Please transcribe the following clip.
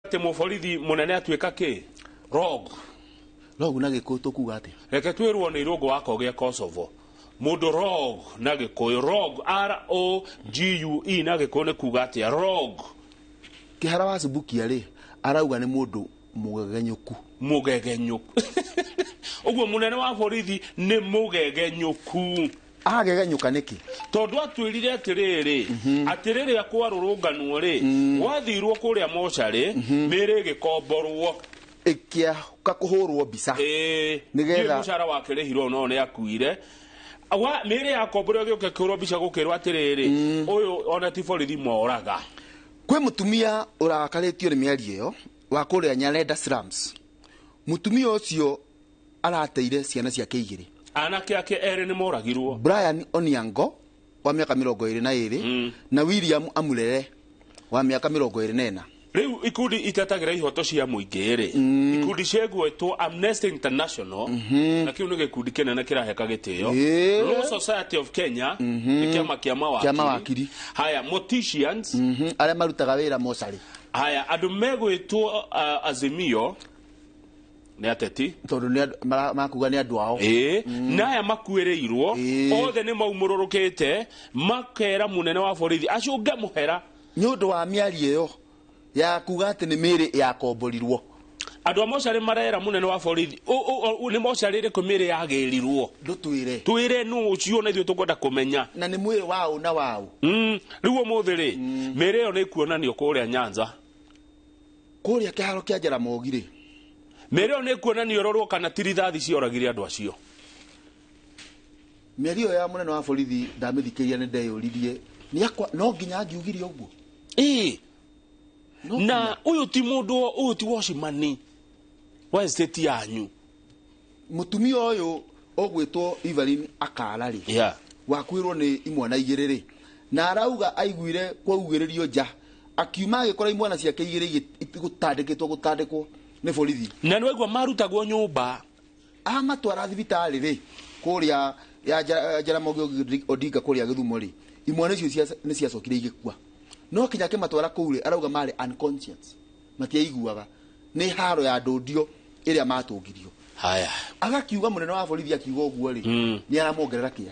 Atĩ mũborithi mũnene atuĩka kĩ rogue. Rogue na Gĩkũyũ tũkuga atĩa? Reke twĩrwo nĩ Irũngũ wa Kogĩa Kosovo. Mũndũ rogue na Gĩkũyũ, rogue, R O G U E na Gĩkũyũ nĩ kuga atĩa? Rogue. Kĩhara wa Subukia rĩ, arauga nĩ mũndũ mũgegenyũku. Mũgegenyũku. Ũguo mũnene wa borithi nĩ mũgegenyũku. Agegenyũka nĩkĩ? Tondũ atwĩrire atĩrĩrĩ, atĩ rĩrĩa kwarũrũnganwo rĩ, gwathirwo kũrĩa mocarĩ, mĩĩrĩ ĩgĩkomborwo. Ĩkĩahuka kũhũrwo mbica. Ĩĩ. Nĩgetha- Ndiũĩ mũcara wake rĩhirwo no nĩ akuire. Wa mĩĩrĩ yakomborwo ĩgĩũka ĩkĩhũrwo mbica gũkĩrwo atĩrĩrĩ, ũyũ ona ti borithi moraga. Kwĩ mũtumia ũrakarĩtio nĩ mĩario ĩyo wa kũrĩa Nyarenda Slums. Mũtumia ũcio arateire ciana ciake igĩrĩ. Anake ake erĩ nĩ moragirwo. Brian Oniango wa mĩaka 22 na William Amurere wa mĩaka 24. Rĩu ikundi itetagĩra ihoto cia mũingĩ rĩ, ikundi ciegwetwo Amnesty International, na kĩu nĩ gĩkundi kĩnene kĩraheka gĩtĩo. Law Society of Kenya nĩ kĩama kĩa mawakiri. Kĩa mawakiri. Haya, morticians. Arĩa marutaga wĩra mocarĩ. Haya, andũ megwĩtwo Azimio nĩ ateti. Tondũ nĩ andũ- makuga nĩ andũ ao. Ĩĩ, na aya makuĩrĩirwo othe nĩ maumũrũrũkĩte makera mũnene wa borithi acũnge mũhera. Nĩ ũndũ wa mĩario ĩyo ya kuga atĩ nĩ mĩĩrĩ yakomborirwo. Andũ a mocarĩ marera mũnene wa borithi, nĩ mocarĩ ĩrĩkũ mĩĩrĩ yagĩrirwo? Ndũtwĩre. Twĩre nũ ũcio na ithuĩ tũkwenda kũmenya. Na nĩ mwĩrĩ waũ na waũ. Rĩu ũmũthĩ rĩ, mĩĩrĩ ĩyo nĩ ĩkuonanio kũrĩa Nyanza. Kũrĩa kĩharo kĩa Jaramogi rĩ. Mĩĩrĩ ĩyo nĩ ĩkuonanio ĩrorwo kana ti rithathi cioragire andũ acio. Mĩario ĩyo ya mũnene wa borithi ndamĩthikĩrĩria nĩ ndeyũririe, nĩ akwa, no nginya angiugire ũguo? Ĩĩ. No Na nginya. ũyũ ti mũndũ, ũyũ ti wacimani wa estate yanyu. Mũtumia ũyũ ũgwĩtwo Evelyn Akara rĩ, wakuĩrwo nĩ imwana igĩrĩ rĩ, na arauga aiguire kwaugĩrĩrio nja, akiuma agĩkora imwana ciake igĩrĩ gũtandĩkĩtwo gũtandĩkwo nĩ borithi. Na nĩ waigua marutagwo nyũmba. Amatwara thibitarĩ rĩ, kũrĩa ya Jaramogi Odinga kũrĩa Gĩthumo rĩ, imwana icio nĩ ciacokire igĩkua. No kinya akĩmatwara kũu rĩ, arauga marĩ unconscious, matiaiguaga. Nĩ haro ya ndũndio ĩrĩa matũngirio. Haya. Agakiuga mũnene wa borithi akiuga ũguo rĩ, nĩ aramuongerera kĩeha.